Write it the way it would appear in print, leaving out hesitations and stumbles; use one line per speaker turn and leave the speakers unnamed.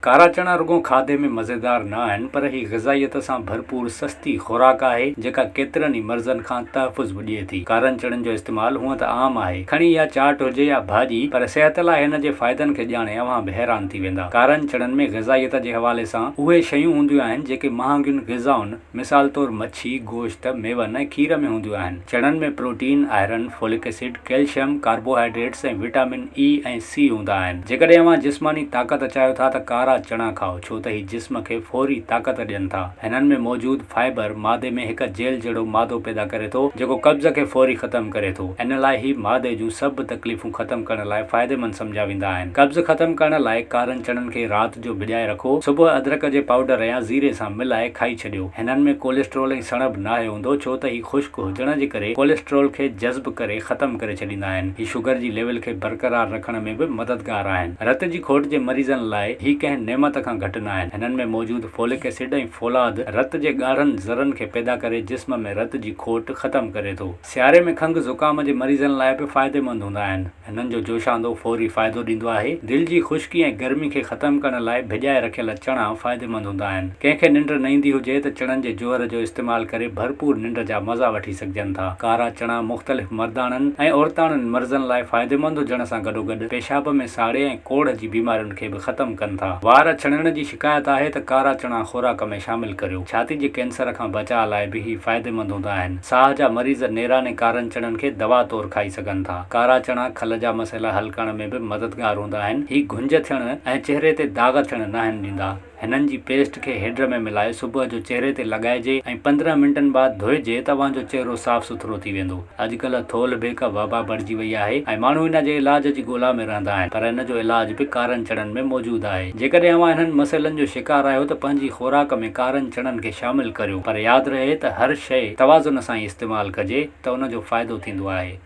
ڪارا چڻا رڳو کاڌي ۾ مزيدار نه آهن پر هي غذائيت سان ڀرپور سستي خوراڪ آهي جيڪا ڪيترن ئي مرضن کان تحفظ به ڏئي ٿي. ڪارن چڻن جو استعمال هونء ته عام آهي، کڻي اها چاٽ هجي يا ڀاڄي پر صحت لاء هن جي فائدن کي ڄاڻي اوهان به حيران ٿي ويندا. ڪارن چڻن ۾ غذائيت جي حوالي سان اهي شيون هونديون آهن جيڪي مهانگين غذائن مثال طور مڇي، گوشت، ميون ۽ کير ۾ هونديون آهن. چڻن ۾ protein, iron, folic acid, calcium, carbohydrates ۽ vitamin A ۽ C هوندا آهن. جيڪڏهن اوهان جسماني طاقت چاهيو ٿا ته ڪارا چڻا کائو ڇو ته هي جسم کي فوري طاقت ڏين ٿا. هنن ۾ موجود فائبر معدي ۾ هڪ جيل جهڙو مادو پيدا ڪري ٿو جيڪو قبض کي فوري ختم ڪري ٿو. ان لاء هي معدي جون سڀ تڪليفون ختم ڪرڻ لاء فائديمند سمجهيا ويندا آهن. قبض ختم ڪرڻ لاء ڪارن چڻن کي رات جو ڀڄائي رکو، صبح ادرڪ جي پائوڊر يا زيري سان ملائي کائي ڇڏيو. هنن ۾ ڪوليسٽرول ۽ سڻڀ ناهي هوندو ڇو ته هي خشڪ هجڻ جي ڪري ڪوليسٽرول کي جذب ڪري ختم ڪري ڇڏيندا آهن. هي شگر جي ليول کي برقرار رکڻ ۾ به مددگار آهن. رت جي کوٽ جي مريضن لاء هي ڪنهن نعمت کان گهٽ ناهن. هنن ۾ موجود فولڪ ايسڊ ۽ فولاد رت جي ڳاڙهن ذرن کي پيدا ڪري جسم ۾ رت جي کوٽ ختم ڪري ٿو. سياري ۾ کنگهه زڪام جي مريضن لاء به فائديمند هوندا آهن. هنن جو جوشاندو فوري فائدو ڏيندو آهي. دل جي خشڪي ۽ گرمي کي ختم ڪرڻ لاء ڀڄائي رکيل چڻا فائديمند هوندا آهن. ڪنهن کي ننڊ نه ايندي هجي ته چڻن جي جوهر جو استعمال ڪري ڀرپور ننڊ جا مزا وٺي سگهجن ٿا. ڪارا چڻا مختلف مرداڻن ۽ عورتاڻن مرضن لاء فائديمند هجڻ سان گڏوگڏ پيشاب ۾ ساڙي ۽ ڪوڙهه جي بيمارين کي به ختم ڪن ٿا. وار ڇڻڻ جي شڪايت آهي ته ڪارا چڻا خوراڪ ۾ شامل ڪريو. ڇاتي جي ڪينسر کان بچاء لاء به هي فائديمند هوندا آهن. ساهه جا مريض نيراني ڪارن چڻن کي دوا طور کائي سگهن ٿا. ڪارا چڻا کل جا مسئلا حل ڪرڻ ۾ به مددگار هوندا آهن. هي گهنج ٿيڻ ۽ چهري تي داغ ٿيڻ ناهن ڏيندا. هنن جي پيسٽ کي هيڊ ۾ ملائي صبح جو چهري تي لڳائجي ۽ 15 منٽن بعد ڌوئجي ته اوهان جو چهرو صاف سٿرو ٿي ويندو. اڄڪلهه ٿولهه به هڪ وبا بڻجي وئي آهي ۽ ماڻهو ان جي علاج جي ڳولا ۾ رهندا آهن پر ان جو علاج به ڪارن چڻن ۾ موجود آهي. جيڪڏهن اوهان انهن مسئلن جو شڪار آهيو ته پنهنجي خوراڪ ۾ ڪارن چڻن کي شامل ڪريو پر ياد رهي ته هر شيء توازن سان ئي استعمال ڪجي ته ان جو فائدو ٿيندو آهي.